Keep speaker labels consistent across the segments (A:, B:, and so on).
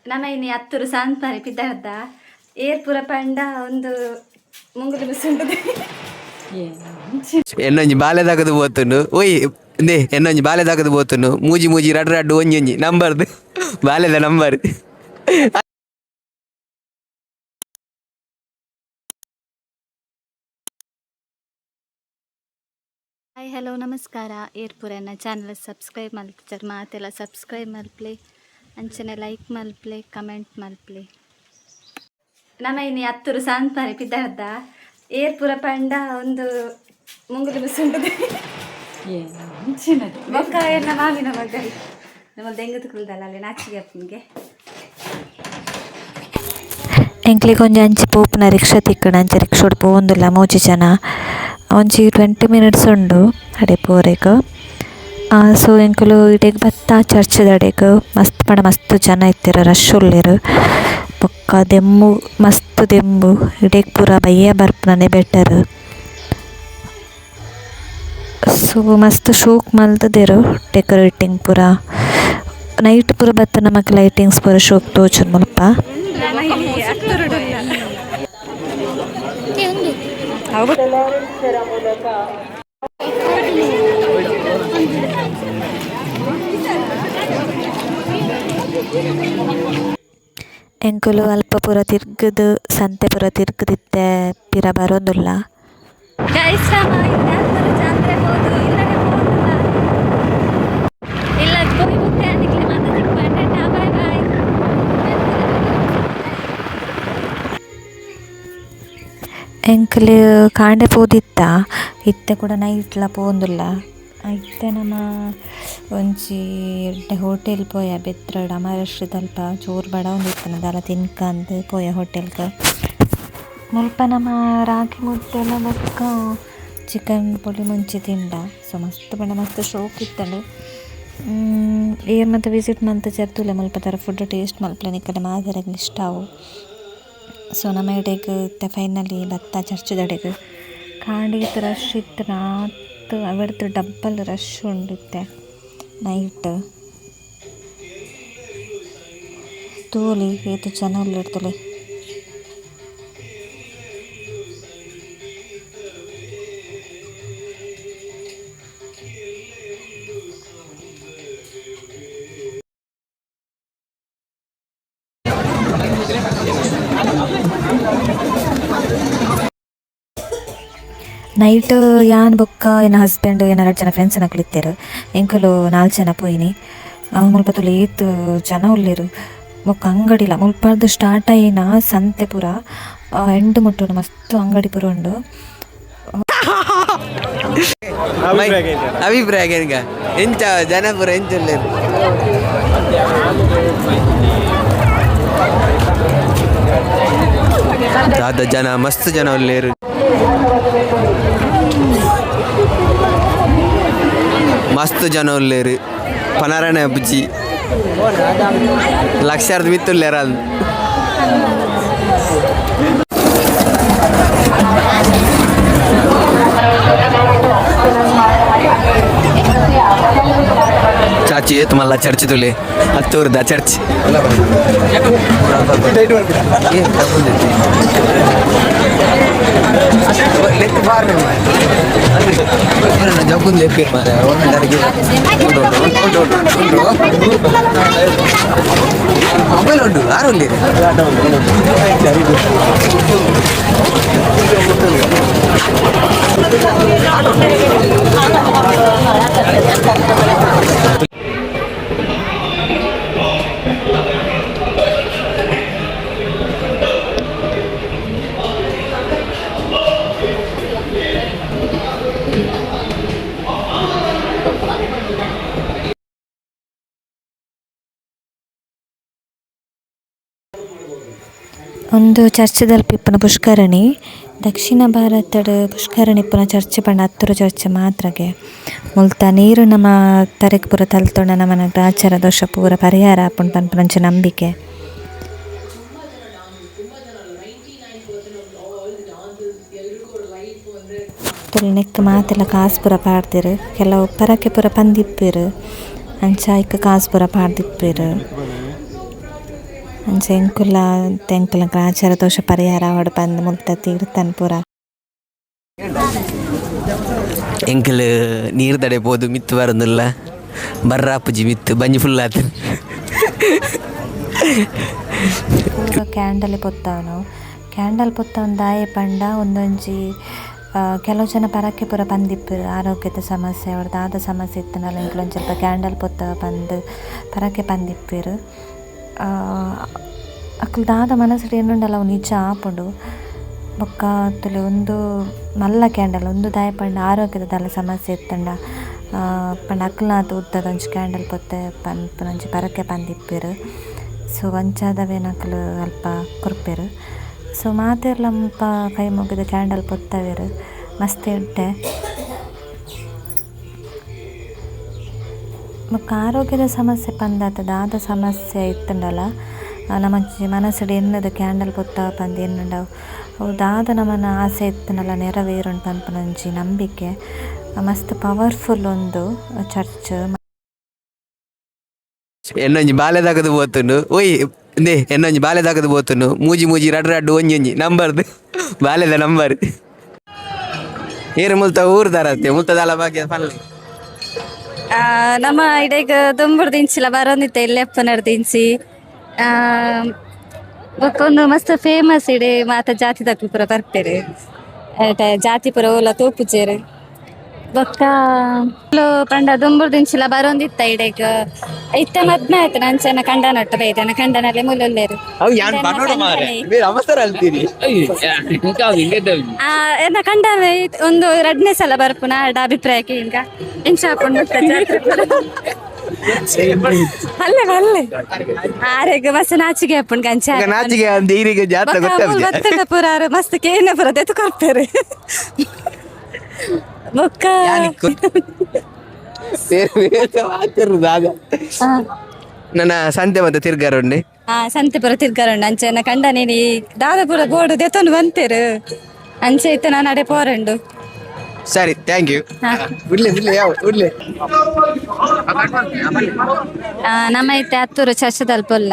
A: ನಮ ಇನಿ ಅತ್ತೂರು ಸಾಂತ್ಮರಿ ಪಿದಾರ್ದ ಏರ್ ಪೂರ ಪಂಡ ಒಂದು ಮುಂಗುಲಿ ಮುಸುಂಡು.
B: ಎನ್ನೊಂಜಿ ಬಾಲೆದಾಗದು ಪೋತುಂಡು ಒಯ್ ಇಂದೇ ಎನ್ನೊಂಜಿ ಬಾಲೆದಾಗದು ಪೋತುಂಡು ಮೂಜಿ ಮೂಜಿ ರಡ್ಡು ರಡ್ಡು ಒಂಜಿ ಒಂಜಿ ನಂಬರ್ದು ಬಾಲೆದ ನಂಬರ್.
A: ಹಾಯ್ ಹಲೋ ನಮಸ್ಕಾರ. ಏರ್ಪುರನ ಚಾನಲ್ ಸಬ್ಸ್ಕ್ರೈಬ್ ಮಲ್ಪುಜರ್ ಮಾತೆಲ್ಲ ಸಬ್ಸ್ಕ್ರೈಬ್ ಮಲ್ಪ್ಲೆ, ಅಂಚನೆ ಲೈಕ್ ಮಲ್ಪ್ಲೆ, ಕಮೆಂಟ್ ಮಲ್ಪ್ಲೆ. ನಮ ಇನಿ ಅತ್ತೂರು ಸಾಂತ್ಮರಿ ಪಿದಾರ್ದ ಏರ್ ಪೂರ ಪಂಡ ಒಂದು ಮುಂಗುಲಿ ಮುಸುಂಡು. ಬೊಕ್ಕ ಎನ್ನ ಮಾಮಿನ ಮಗಲ್ ನಮ್ಮ ದೆಂಗದ ಕುಲ್ದಲ್ಲ ಅಲ್ಲಿ ನಾಚಿಗೆ ಅಪ್ಪನಿಗೆ.
C: ಎಂಕ್ಲೆಗ್ ಒಂಜಿ ಅಂಚಿ ಪೋಪುನ ರಿಕ್ಷಾ ತಿಕ್ಕುಂಡು. ಅಂಚ ರಿಕ್ಷಾಡ್ ಪೋವೊಂದುಲ್ಲ ಮೂಜಿ ಜನ. ಒಂಜಿ 20 ಮಿನಿಟ್ಸ್ ಉಂಡು ಅಡೆ ಪೋರೆಗ್. ಸೊ ಎಂಕುಲು ಇಡೆಗ್ ಬತ್ತ ಚರ್ಚ್ ದಡೆಗ್. ಮಸ್ತ್ ಪಂಡ ಮಸ್ತ್ ಜನ ಇತ್ತೆರ್, ರಶ್ ಉಲ್ಲೆರ್. ಬೊಕ್ಕ ದೆಮ್ಮು, ಮಸ್ತ್ ದೆಂಬು. ಇಡೆಗ್ ಪೂರ ಬಯ್ಯ ಬರ್ಪುನನೆ ಬೆಟರ್. ಸೊ ಮಸ್ತ್ ಶೋಕು ಮಲ್ತುದೆರ್ ಡೆಕೊರೇಟಿಂಗ್ ಪೂರ. ನೈಟ್ ಪೂರ ಬತ್ತ್ ನಮಕ್ ಲೈಟಿಂಗ್ಸ್ ಪೂರ ಶೋಕು ತೋಜುಂಡು ಮುಲ್ಪ.
A: ನಮ ಇನಿ ಅತ್ತೂರುಡುಲ್ಲ.
C: ಎಂಕುಲು ಅಲ್ಪ ಪೂರ ತಿರ್ಗುದು, ಸಂತೆ ಪೂರ ತಿರ್ಗುದಿತ್ತೆ, ಪಿರ ಬರೊಂದುಲ್ಲ.
A: ಗೈಸ್, ನಮ ಇತ್ತೆ ಅತ್ತೂರು ಜಾತ್ರೆ ಪೋದು ಇಲ್ಲಡೆ ಪೋದುಲ್ಲ. ಇಲ್ಲ ಪೋಯಿ ಬುಕ್ಕ ನಿಕ್ಲೆ ಮಾತ ತಿಕ್ಕು. Boy boy.
C: ಎಂಕುಲು ಕಾಂಡೆ ಪೋದಿತ್ತ, ಇತ್ತೆ ಕೂಡ ನೈಟ್ಲ ಪೋವೊಂದುಲ್ಲ. ಇತ್ತೆ ನಮ ಒಂಜಿ ಎಡ್ಡೆ ಹೋಟೆಲ್ ಪೋಯ. ಬೆತ್ರಡ್ ಅಮರಶ್ರೀದಲ್ಪ ಜೋರು ಬಡವೊಂದಿತ್ತುಂಡು, ದಾಲ ತಿನ್ಕಂದ್ ಪೋಯ ಹೋಟೆಲ್ಗ್. ಮುಲ್ಪ ನಮ ರಾಗಿ ಮುದ್ದೆಲ ಬೊಕ್ಕ ಚಿಕನ್ ಪೊಡಿ ಮುಂಚಿ ತಿಂಡ. ಸೊ ಮಸ್ತ್ ಪಂಡ ಮಸ್ತ್ ಶೋಕು ಇತ್ತುಂಡು. ಏರ್ ಮಾತ ವಿಸಿಟ್ ಮಂತುಜೆರ್ ತೂಲೆ, ಮುಲ್ಪದ ಫುಡ್ ಟೇಸ್ಟ್ ಮಲ್ಪುಲೆ, ನಿಕಲೆ ಮಾತೆರೆಗ್ಲ ಇಷ್ಟ ಆವು. ಸೊ ನಮ ಇಡೆಗ್ ಇತ್ತೆ ಫೈನಲಿ ಬತ್ತ ಚರ್ಚ್ ದಡೆಗ್. ಕಾಂಡೆ ಈತ್ ರಶ್ ಇತ್ತ್ಂಡ ಆತ್ ಅವೆಡ್ದ್ ಡಬ್ಬಲ್ ರಶ್ ಉಂಡು ಇತ್ತೆ ನೈಟ್. ತೂಲಿ ಏತ್ ಜನ ಉಲ್ಲೆರ್ ತೂಲೆ. ನೈಟ್ ಯಾನ್ ಬೊಕ್ಕ ಎನ್ನ ಹಸ್ಬೆಂಡ್, ಎನ್ನ ರಡ್ಡ್ ಜನ ಫ್ರೆಂಡ್ಸ್ ನಕುಲು ಇತ್ತೆರ್. ಎಂಕುಲು ನಾಲ್ ಜನ ಪೋಯಿನಿ. ಮುಲ್ಪ ತೂಲೆ ಏತ್ ಜನ ಉಲ್ಲೆರ್. ಬೊಕ್ಕ ಅಂಗಡಿಲ ಮುಲ್ಪರ್ದ್ ಸ್ಟಾರ್ಟ್ ಆಯಿನ ಸಂತೆ ಪೂರ ಎಂಡ್ ಮುಟ್ಟ ಮಸ್ತ್ ಅಂಗಡಿ ಪೂರ ಉಂಡು.
B: ಅಭಿಪ್ರಾಯ ಎಂಕ ಎಂಚ ಜನ ಪೂರ ಎಂಚ ಉಲ್ಲೆರ್? ದಾದ ಜನ, ಮಸ್ತ್ ಜನ ಉಲ್ಲೆರ್, ಮಸ್ತ್ ಜನ ಉಲ್ಲೆರ್. ಪನರನೆ ಬುಜ್ಜಿ, ಲಕ್ಷಾರ್ಧ ಮಿತ್ತುಲ್ಲೆರ್ ಅದು. ಚಾಚಿ ಏತ್ ಮಲ್ಲ ಚರ್ಚ್ ತುಲೆ, ಅತ್ತೂರ್ದ ಚರ್ಚ್. ಜಗ್ಗುಂದು ಲೆಪ್ಪಿರ್ ಮಾರ್ರೆ. ಉಂಟು ಉಂಟು ಉಂಟು ಉಂಟು, ಮೊಬೈಲ್ ಉಂಟು, ಯಾರು ಉಲ್ಲೇರು?
C: ಉಂದು ಚರ್ಚ್ ದಲ್ಪ ಇಪ್ಪುನ ಪುಷ್ಕರಣಿ. ದಕ್ಷಿಣ ಭಾರತಡ್ ಪುಷ್ಕರಣಿ ಇಪ್ಪುನ ಚರ್ಚ್ ಪಂಡ ಅತ್ತೂರು ಚರ್ಚ್ ಮಾತ್ರಗೆ. ಮುಲ್ತ ನೀರು ನಮ ತರೆಕ್ ಪೂರ ತಲ್ತುಂಡ ನಮನ ಗ್ರಹಚಾರ ದೋಷ ಪೂರ ಪರಿಹಾರ ಆಪುಂಡು ಪನ್ಪುನಂಚ ನಂಬಿಕೆ. ತೂಲೆ ನೆಕ್ಕ್ ಮಾತೆಲ ಕಾಸ್ ಪೂರ ಪಾಡ್ದೆರ್. ಕೆಲವು ಪರಕೆ ಪೂರ ಪಂದಿಪ್ಪೆರ್, ಅಂಚ ಐಕ್ ಕಾಸ್ ಪೂರ ಪಾಡ್ದಿಪ್ಪೆರ್. ಅಂಚ ಎಂಕುಲ ಎಂಕುಲ ಗ್ರಹಚಾರ ದೋಷ ಪರಿಹಾರ ಆವಡ್ ಪಂದ್ ಮುಲ್ತ ತೀರ್ಥನ್ ಪೂರ.
B: ಎಂಕಲ್ ನೀರು ತಡೆ ಪೋದು ಮಿತ್ತು ಬರೋದಿಲ್ಲ, ಬರ್ರಾಪುಜಿ ಮಿತ್ತು ಬಂಜಿ ಫುಲ್ ಆತು.
C: ಪೂರ ಕ್ಯಾಂಡಲ್ ಪೊತ್ತವನು, ಕ್ಯಾಂಡಲ್ ಪೊತ್ತವನು ದಾಯೆ ಪಂಡ ಒಂದೊಂಜಿ ಕೆಲವು ಜನ ಪರಕ್ಕೆ ಪೂರ ಪಂದಿಪ್ಪೆರ್ ಆರೋಗ್ಯದ ಸಮಸ್ಯೆ ಅವರ ದಾದ ಸಮಸ್ಯೆ ಇತ್ತುಂಡಲ ಎಂಕುಲು ಒಂಜಿ ಸ್ವಲ್ಪ ಕ್ಯಾಂಡಲ್ ಪೊತ್ತವ ಪಂದ್ ಪರಕ್ಕೆ ಪಂದಿಪ್ಪೆರ್. ಅಕುಲು ದಾದ ಮನಸ್ಸುಡು ಎನ್ನುಂಡಲ ಅವು ನಿಜ ಆಪುಂಡು. ಬೊಕ್ಕ ತೂಲೆ ಉಂದು ಮಲ್ಲ ಕ್ಯಾಂಡಲ್, ಉಂದು ದಾಯೆ ಪಂಡ ಆರೋಗ್ಯದ ದಾಲ ಸಮಸ್ಯೆ ಇತ್ತುಂಡ ಪಂಡ ಅಕಲ್ನಾತ್ ಉದ್ದದ ಒಂಜಿ ಕ್ಯಾಂಡಲ್ ಪೊತ್ತೆ ಪನ್ಪುನ ಒಂಜಿ ಪರಕೆ ಪಂದಿಪ್ಪೆರ್. ಸೊ ಅಂಚಾದವೇನ್ ಅಕುಲು ಅಲ್ಪ ಕೊರ್ಪೆರ್. ಸೊ ಮಾತೆರ್ಲ ಮುಲ್ಪ ಕೈ ಮುಗಿದ್ ಕ್ಯಾಂಡಲ್ ಪೊತ್ತವೆರ್, ಮಸ್ತ್ ಎಡ್ಡೆ. ಬೊಕ್ಕ ಆರೋಗ್ಯದ ಸಮಸ್ಯೆ ಪಂದಾತ ದಾದ ಸಮಸ್ಯೆ ಇತ್ತುಂಡಲ ನಮ ಮನಸ್ಸುಡು ಎನ್ನುದು ಕ್ಯಾಂಡಲ್ ಪೊತ್ತವ ಪಂದ್ ಎನ್ನುಂಡ ಅವು ದಾದ ನಮನ ಆಸೆ ಇತ್ತುಂಡಲ ನೆರವೇರುಂಡು ಪನ್ಪುನ ಒಂಜಿ ನಂಬಿಕೆ. ಮಸ್ತ್ ಪವರ್ಫುಲ್ ಉಂದು ಚರ್ಚ್.
B: ಎನ್ನೊಂಜಿ ಬಾಲೆ ದಾಕದು ಪೋತುಂಡು. ಓಯ್ ಇಂದೇ ಎನ್ನೊಂಜಿ ಬಾಲೆ ದಾಕದು ಪೋತುಂಡು. ಮೂಜಿ ಮೂಜಿ ರಡ್ಡು ರಡ್ಡು ಒಂಜಿ ಒಂಜಿ ನಂಬರ್ದು ಬಾಲೆದ ನಂಬರ್. ಏರು ಮುಲ್ತ ಊರು ದಾರತ್ತೆ ಮುಲ್ತ ದಾಲ ಭಾಗ್ಯ ಪನ್ಲೆ.
A: ನಮ್ಮ ಇಡೆಗ್ ದುಂಬುರ್ದು ಇಂಚಿಲ ಬರೋಂದಿತ್ತೆ ಇಲ್ಲೆಪ್ಪನರ್ದು ದಿಂಚಿ. ಬೊಕ್ಕ ಒಂದು ಮಸ್ತ್ ಫೇಮಸ್ ಇಡೆ, ಮಾತ ಜಾತಿ ಪೂರ ಬರ್ಪೆರ್. ಜಾತಿ ಪೂರ ಓಲ ತೋಪುಜೆರ್. ಬೊಕ್ಕ ಪಂಡ ದುಂಬುರ್ದು ಇಂಚಿಲ ಬರೋಂದಿತ್ತ ಇಡೆಗ್. ಇತ್ತೆ ಮದ್ಮೆ ಆಯ್ತು, ನಂಚೆನ ಕಂಡನೊಟ್ಟು ಬೈದೆನ, ಕಂಡನಲ್ಲಿ ಮುಲುಲ್ಲೇರು.
B: ಅವು ಯಾನ್ ಬನ್ನೋಡು ಮಾರೆ ಬೇರೆ ಅವಸರ ಅಲ್ತೀರಿ.
A: ಎನ್ನ ಕಂಡನ ಒಂದು ರಡ್ನೇ ಸಲ ಬರ್ಪುನ ಅಡ ಅಭಿಪ್ರಾಯಕ್ಕೆ ಇಂಕ ಇಂಚ ಹಾಕೊಂಡು ಜಾತ್ರೆ ಪೂರ. ಅಲ್ಲೇ ಅಲ್ಲೇ ಆರೆಗ್ ಮಸ್ತ್ ನಾಚಿಗೆ ಅಪ್ಪುಂಡು ಕಂಚ.
B: ಈಗ ನಾಚಿಗೆ ಅಂದ್ ಈರಿಗೆ ಜಾತ್ರೆ ಗೊತ್ತಾಗ್ತದೆ.
A: ಬತ್ತದ ಪೂರ ಆರು ಮಸ್ತ್ ಕೇನ ಪೂರ ದೆತ್ತು ಕೊರ್ಪೆರ್. ಬೊಕ್ಕ
B: ಬೇರೆ ಬೇರೆ ಮಾತಿರುದು ಆಗ. ನನ್ನ ಸಂತೆ ಮತ್ತೆ ತಿರ್ಗಾರುಂಡೆ.
A: ಆ ಸಂತೆ ಪೂರ ತಿರ್ಗಾರುಂಡು. ಅಂಚೆ ಕಂಡ ನೀನಿ ದಾದ ಪೂರ ಬೋಡು ದೆತ್ತೊಂದು ಬಂತೇರು. ಅಂಚೆ ಇತ್ತು ನಾನು ಅಡೆ ಪೋರಂಡು.
B: ಸರಿ, thank you. ಬಿಡ್ಲಿ ಬಿಡ್ಲಿ ಯಾವ ಬಿಡ್ಲಿ.
A: ನಮ್ಮ ಇತ್ತೆ ಹತ್ತೂರು ಚರ್ಚದಲ್ಪ ಉಲ್ಲ.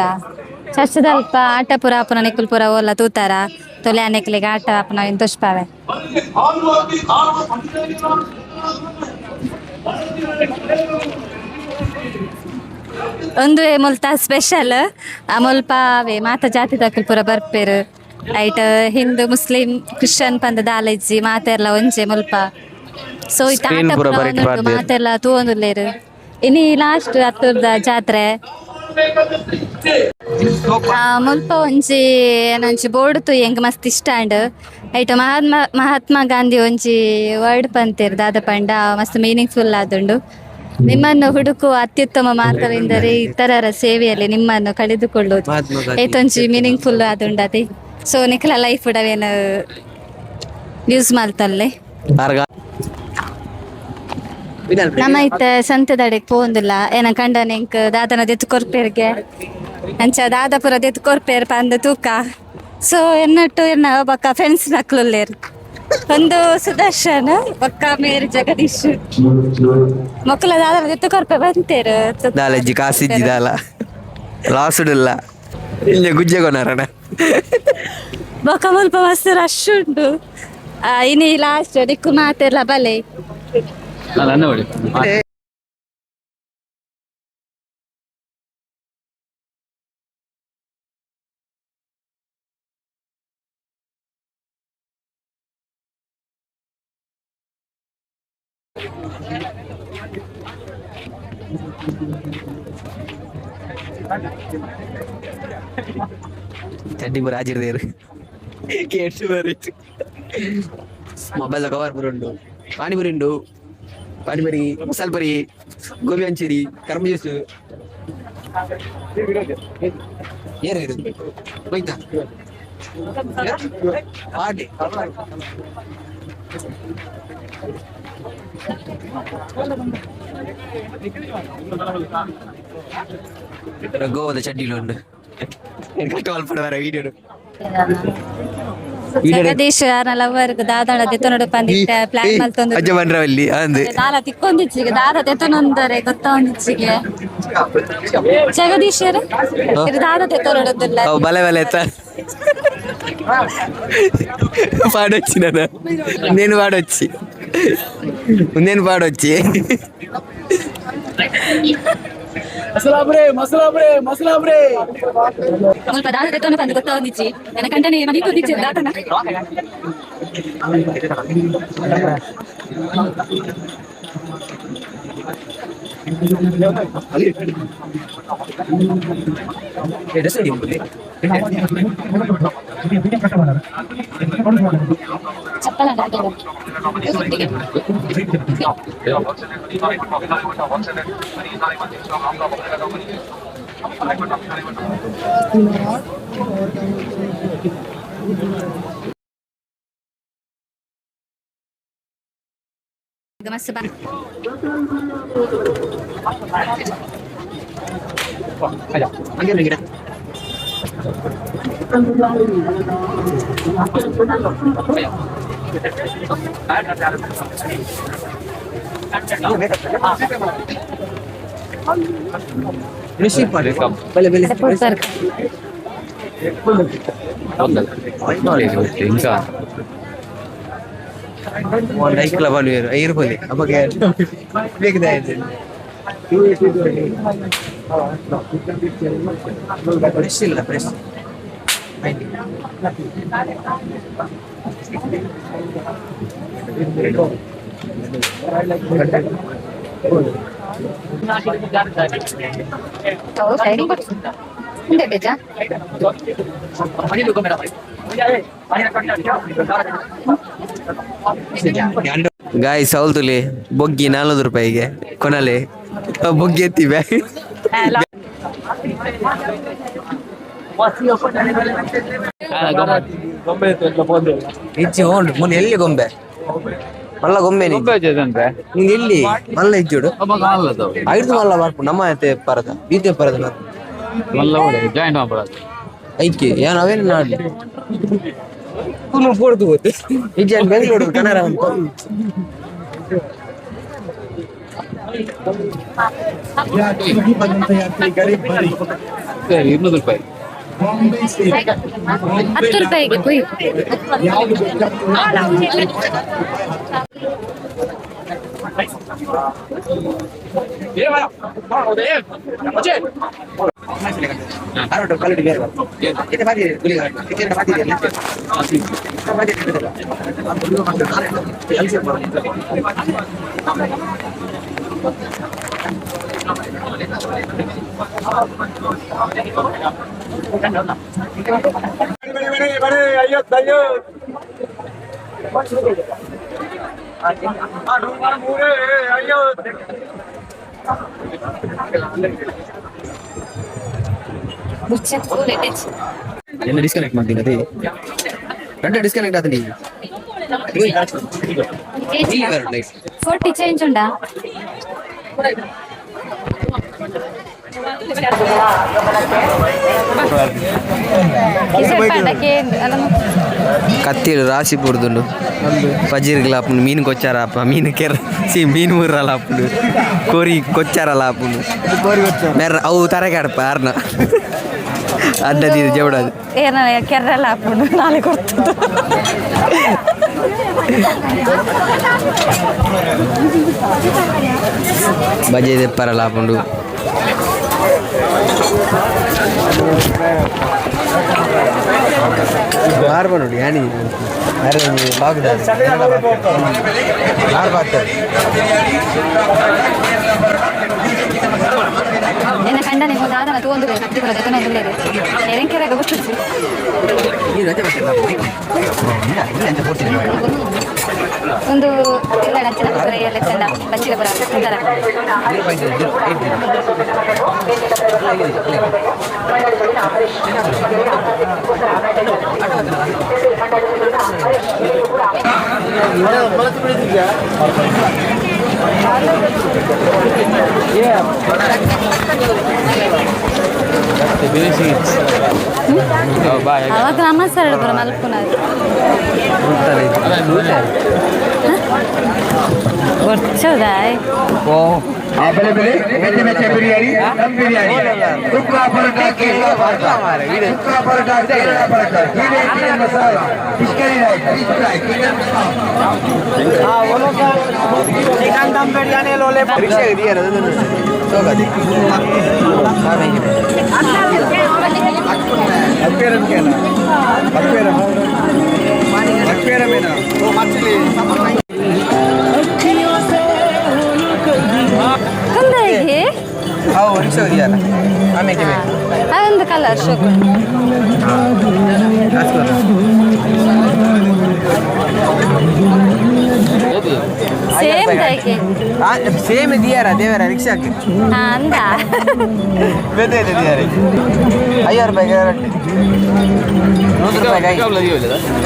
A: ಚರ್ಚದಲ್ಪ ಆಟ ಪೂರ ಆಪುನ ನಿಕುಲ್ ಪೂರ ಓಲ ತೂತಾರ ತೊಲೆ ಅನೆಕ್ಲಿಗೆ ಆಟ ಆಪುನ ದುಷ್ಪಾವೆ. ಒಂದು ಮುಲ್ತ ಸ್ಪೆಷಲ್ ಮುಲ್ಪ ಅವೇ ಮಾತ ಜಾತಿ ದಕುಲ್ ಪೂರ ಬರ್ಪೇರು. ಐಟ್ ಹಿಂದೂ ಮುಸ್ಲಿಂ ಕ್ರಿಶ್ಚಿಯನ್ ಪಂದ ದಾಲೆಜ್ಜಿ, ಮಾತೆರ್ಲ ಒಂಜೆ ಮುಲ್ಪ. ಸೊ ಇತ್ತ
B: Screen
A: ಆಟ
B: ಪೂರ
A: ಪೂರ
B: ಬರಿಟ್
A: ಉಂಟು,
B: ಪಾಡ್ದೆರ್.
A: ಮಾತೆರ್ಲ ತೂವೊಂದುಲ್ಲೆರ್. ಇನಿ ಲಾಸ್ಟ್ ಹತ್ತುರ್ದ ಜಾತ್ರೆ. ಮುಲ್ಪ ಒಂಜಿ ಏನೊಂಜಿ ಬೋರ್ಡ್ ತೂಯೆಂಗ್ ಮಸ್ತ್ ಇಷ್ಟ ಆಂಡ್. ಐಟ್ ಮಹಾತ್ಮ ಮಹಾತ್ಮ ಗಾಂಧಿ ಒಂಜಿ ವರ್ಡ್ ಪಂತೆರ್, ದಾದ ಪಂಡ ಮಸ್ತ್ ಮೀನಿಂಗ್ಫುಲ್ ಆದುಂಡು. ನಿಮ್ಮನ್ನು ಹುಡುಕುವ ಅತ್ಯುತ್ತಮ ಮಾರ್ಗವೆಂದರೆ ಇತರರ ಸೇವೆಯಲ್ಲಿ ನಿಮ್ಮನ್ನು ಕಳೆದುಕೊಳ್ಳುವುದು.
B: ಮಹಾತ್ಮ ಗಾಂಧಿ.
A: ಏತೊಂಜಿ ಮೀನಿಂಗ್ಫುಲ್ ಆದುಂಡು ಅದೇ. ಸೊ ನಿಖಲ ಲೈಫ್ ಅವೇನು ಯೂಸ್ ಮಲ್ತಲ್ಲೆ.
B: ಆರ್ಗ
A: ನಮ್ಮ ಇತ್ತೆ ಸಂತೆದಡೆಗ್ ಪೋಂದಿಲ್ಲ ಏನ ಕಂಡನ ಎಂಕ್ ದಾದನ ದೆತ್ತು ಕೊರ್ಪೇರ್ಗೆ, ಅಂಚ ದಾದ ಪೂರ ದೆತ್ತು ಕೊರ್ಪೇರ್ ಪಂದ್ ತೂಕ. ಸೊ ಎನ್ನಟ್ಟು ಎನ್ನ ಬೊಕ್ಕ ಫ್ರೆಂಡ್ಸ್ ನಕ್ಲುಲ್ಲೇರ್, ಒಂದು ಸುದರ್ಶನ್ ಬೊಕ್ಕ ಮೇರಿ ಜಗದೀಶ್. ಮೊಕ್ಕಲ ದಾದನ ದೆತ್ತು ಕೊರ್ಪೆ ಬಂತೇರು.
B: ದಾಲಜ್ಜಿ ಕಾಸಿಜ್ಜಿ ದಾಲ ಲಾಸುಡಿಲ್ಲ ಇಲ್ಲಿ ಗುಜ್ಜೆ ಕೊನಾರಣ.
A: ಬೊಕ್ಕ ಮುಲ್ಪ ಮಸ್ತ್ ರಶ್ ಉಂಡು. ಇನಿ ಲಾಸ್ಟ್ ದಿಕ್ಕು ಮಾತೆರ್ಲ ಬಲೆ.
B: ಚಡ್ಡಿ ಪೂರ ಆಜಿರ್ದೇರು ಕೇಟು ಬರೀತು. ಮೊಬೈಲ್ ಕವರ್ ಪೂರ ಉಂಡು, ಪಾನಿಪುರಿ ಉಂಡು, ಪಾನಿಪುರಿ, ಮಸಾಲ ಪುರಿ, ಗೋಬಿ ಮಂಚೂರಿ, ಕರ್ಮ ಜ್ಯೂಸ್. ಏರು ಇದು ಹೋಯ್ತಾ ಪಾರ್ಟಿ. ಗೋವಾದ ಚಡ್ಡಿಲು ಉಂಡು. ಕಟ್ಟು ಅಲ್ಪ ವೀಡಿಯೋ.
A: ಜಗದೀಶ್ ಯಾರನ್ನ ಲವರ್ ದಾದಣ ದೆತ್ತೊನಡು ಪಂದಿಟ್ಟ ಪ್ಲಾನ್ ಮಲ್ತೊಂದು.
B: ಅಜ್ಜ ಬಂಡ್ರವಲ್ಲಿ ಅಂದು.
A: ದಾಲ ತಿಕ್ಕೊಂದಿಚ್ಚಿಗೆ ದಾದ ದೆತ್ತೊನೊಂದರೆ ಗೊತ್ತೊಂದಿಚ್ಚಿಗೆ. ಜಗದೀಶರ ಇದು ದಾದತೆ ತೋರಡೋದಿಲ್ಲ.
B: ಅವು ಬಲೆ ಬಲೆ ಎತ್ತ ಪಾಡೊಚ್ಚಿ ನಾನು నేను పాడొచ్చి నేను పాడొచ్చి.
A: ಮುಲ್ಪ ದಾದತೆ ತೋನ ಬಂದು ಗೊತ್ತಾವೊಂದಿಚ್ಚಿ ನನ್ನ ಕಂಟನೆ ಮನಿ ಕುದಿಚ್ಚಿ ದಾತನ. ಚಪ್ಪಲ. ಮಸ್ತ್ ಬಾ.
B: ಬಲೆ ಬಲೆ.
D: ఇంకా
B: ಲೈಕ್ಲ ಬನ್ನುವೆರು ಇರ್ಬೋದು ಅವಾಗ ಬೇಕದಾಯ್ತು. ಫ್ರೆಶ್ ಇಲ್ಲ, ಫ್ರೆಶ್.
A: ಉಂಡೆ ಬೇಜಾ.
B: ಗಾಯ್ ಸೌಲ್ತುಲಿ ಬೊಗ್ಗಿ 400 ರೂಪಾಯಿಗೆ ಕೊನಲೆ ಬೊಗ್ಗಿ ಎತ್ತಿ ಬ್ಯಾಗ್. ಇಜ್ಜಿ ಹೋಂಡು ಮೊನ್ನೆ ಎಲ್ಲಿ ಗೊಂಬೆ ಮಲ್ಲ ಗೊಂಬೆ ನಿಂಗೆ ಎಲ್ಲಿ ಮಲ್ಲ ಇಜ್ಜೋಡು ಐದು ಮಲ್ಲ ಬರ್ಪು ನಮ್ಮ ಪರದ ಬೀತೆ ಪರದ.
D: ಜಾಯಿಂಟ್.
B: ಐಕೆ ಏನ್ ಅವೇನು ನಾಡ್ಲಿ ಪೋಡ್ದು ಗೊತ್ತು ಇಜ್ಜಿ ಬೆಂಗಳೂರು ಕನ್ನಡ ಅಂತ.
D: ಸರಿ, 200 ರೂಪಾಯಿ.
A: 10 ರೂಪಾಯಿಗೆ ಪುಯ್.
B: ಎನ್ನ ಡಿಸ್ಕನೆಕ್ಟ್ ಮಾಡ್ತೀನಿ, ಅದೇ ಗಂಟೆ ಡಿಸ್ಕನೆಕ್ಟ್ ಆತನಿ.
A: 40 ಚೇಂಜ್ ಉಂಡಾ?
B: ಕತ್ತಿಲು ರಾಶಿ ಪುಡ್ದುಂಡು ಪಜೀರ್ಗ್ಲ ಆಪುಂಡು, ಮೀನು ಕೊಚ್ಚಾರ ಆಪ, ಮೀನು ಕೆರ ಸಿ ಮೀನು ಮುರ್ರಲ ಆಪುಂಡು, ಕೋರಿ ಕೊಚ್ಚಾರಲ ಆಪುಂಡು. ಮೆರ್ರ ಅವು ತರಕಾಡಪ್ಪ ಆರ್ನ ಅಡ್ಡ ಜವಡದು.
A: ಏನ ಕೆರ್ರೆಲ್ಲ ಹಾಕೊಂಡು ನಾಳೆ ಕೊಡ್ತದೆ.
B: ಬಜೆ ದೆಪ್ಪರಲ ಆಪುಂಡು. ಬಾರ್ ನೋಡಿ ಯಾನಿ ಬಾರ್ ಬಾಗ್ತಾರೆ.
A: ಎನ್ನ ಕಂಡನೆ ಒಂದು ಆದನ ತೂವೊಂದು ಕತ್ತಿ ಬರೋದು ಎತ್ತನ ಎರೆಂಕೆರೆಗ ಗೊತ್ತಿತ್ತು. ಒಂದು ಇಲ್ಲ ನಚ್ಚಿನ ಪುರ ಎಲ್ಲ ಚಂದ ಬಚ್ಚಿದ ಪುರ ಅಂತಾರ. ಅವಾಗ ನಮ್ಮ ಸರ್ ಪುರ ಮಲ್ಪುನದು. ಒರ್ಚೋದಾಯ್.
E: ಬೆಲೆ ಬೆಲೆ ಮೆಚ್ಚೆ ಮೆಚ್ಚೆ biryani, dum biryani, sukka paratha, Kerala paratha, sukka paratha, Kerala paratha, ಹೀರೆ chicken masala, fish curry rice, fish fry, chicken.
B: Rickshaw ದಿಯರ ಸೋಗದಿ.
A: ತೊಂದರೆ.
B: How, rickshaw ದಿಯರ ಆಮೇಲೆ ಬೇಕು.
A: ಅದೊಂದು ಕಲರ್ ಶೋಕು. ಸೇಮ್ ದೈಗೆ.
B: ಸೇಮ್ ದಿಯರ ದೇವರ ರಿಕ್ಷಾಕ್ಕೆ.
A: ಹಾ, ಅಂದ.
B: ಬೇತೆ ದಿಯರ 50 ರೂಪಾಯಿ, 100 ರೂಪಾಯಿ.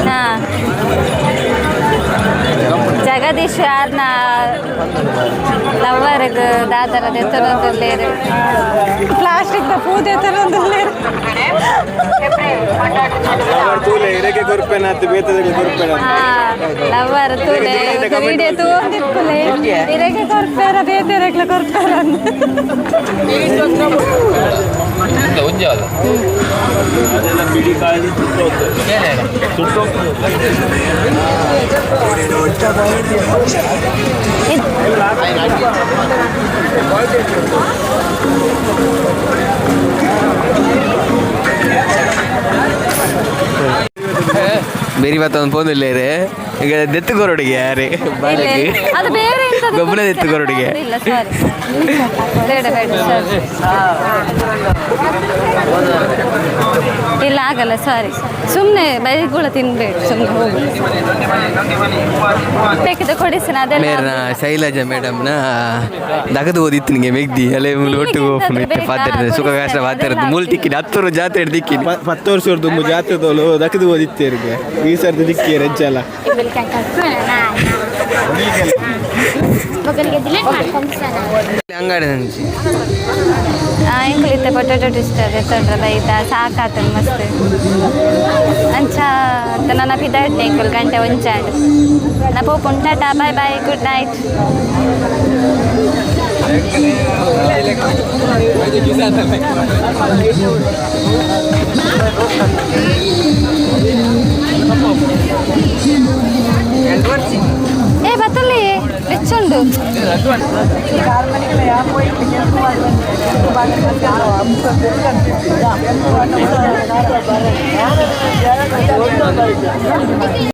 A: ಹಾ, ಜಗದೀಶ್ ಯಾರನ್ನ ಲವ್ವರ್ಗ್ ದಾದರ ದೆತ್ತೊಂದುಲ್ಲೇರು, ಪ್ಲಾಸ್ಟಿಕ್ ದ ಪೂ ದೆತ್ತೊಂದುಲ್ಲೇರು.
F: ತೂಲೆ ಇರಕ್ಕೆ ಕೊರ್ಪೆನಾತ್ ಬೇತದಲ್ಲಿ ಕೊರ್ಪೆನ.
A: ಹಾ, ಲವ್ವರ್ ತೂಲೆ ವಿಡಿಯೋ ತೂಂದಿಪ್ಪುಲೆ, ಇರೆಗೆ ಕೊರ್ಪೇರ ಬೇತೆರೆಗ್ಲ ಕೊರ್ಪೇರ.
D: ಒಂಜಿ ಯಾವ್ದು?
B: ಬೇರಿ ಬತ್ತ ಒಂದು ಪೋಂದಿಲ್ಲೇರೆ ಈಗ ದೆತ್ತು ಕೊರೊಡಿಗೆ ಯಾರೇ ಬಾಲೆಗೆ.
A: ಅದು ಬೇರೆ ಎಂತದು.
B: ಗೊಬ್ಬರ ದೆತ್ತು ಕೊರೊಡಿಗೆ.
A: ಇಲ್ಲ, ಸಾರಿ, ಬೇಡ ಬೇಡ, ಸಾರಿ. ಇಲ್ಲ, ಆಗಲ್ಲ, ಸಾರಿ. ಸುಮ್ಮನೆ ಬೈಗುಳ ತಿನ್ಬೇಡಿ, ಸುಮ್ಮನೆ ಹೋಗು. ಬೇಕಿದ್ರೆ ಕೊಡಿಸಿನ ಅದೆಲ್ಲ.
B: ಮೇರ್ನ ಶೈಲಜಾ ಮೇಡಮ್ನ ದಗದು ಓದಿತ್ತು ನಿಮಗೆ ಮೆಗ್ದಿ ಅಲ್ಲೇ ಒಟ್ಟು ಓಪನ್ ಇತ್ತು ಪಾತ್ರೆ ಸುಖ ಕಷ್ಟ ಪಾತ್ರೆ ಮೂಲ ತಿಕ್ಕಿನಿ ಹತ್ತೂರು ಜಾತ್ರೆ ದಿಕ್ಕಿನಿ.
F: 10 ವರ್ಷ ದುಂಬು ಜಾತ್ರೆದೋಲು ದಕ್ಕದು ಓದಿತ್ತೇರಿಗೆ, ಈ ಸರ್ತಿ ದಿಕ್ಕೇರು ಹೆಜ್ಜಲ್ಲ.
B: ಅಂಗಡಿ ನಂಚಿ.
A: ಎಂಕುಲಿತ್ತೆ ಪೊಟೊಟೊ ಟ್ವಿಸ್ಟ್ ಎತ್ತೊಂಡ್ರ ಬೈದ ಸಾಕಾತನ್ ಮಸ್ತ್. ಅಂಚ ನನ್ನ ಪಿದಾಡ್ನೆ ಎಂಕುಲು ಗಂಟೆ ಒಂಚಾಂಡ್ ನಾ ಪೋಪುಂಡು. Tata, bye bye, good night. ಏ ಬತ್ತಲ್ಲಿ ಬೆಚ್ಚುಂಡು.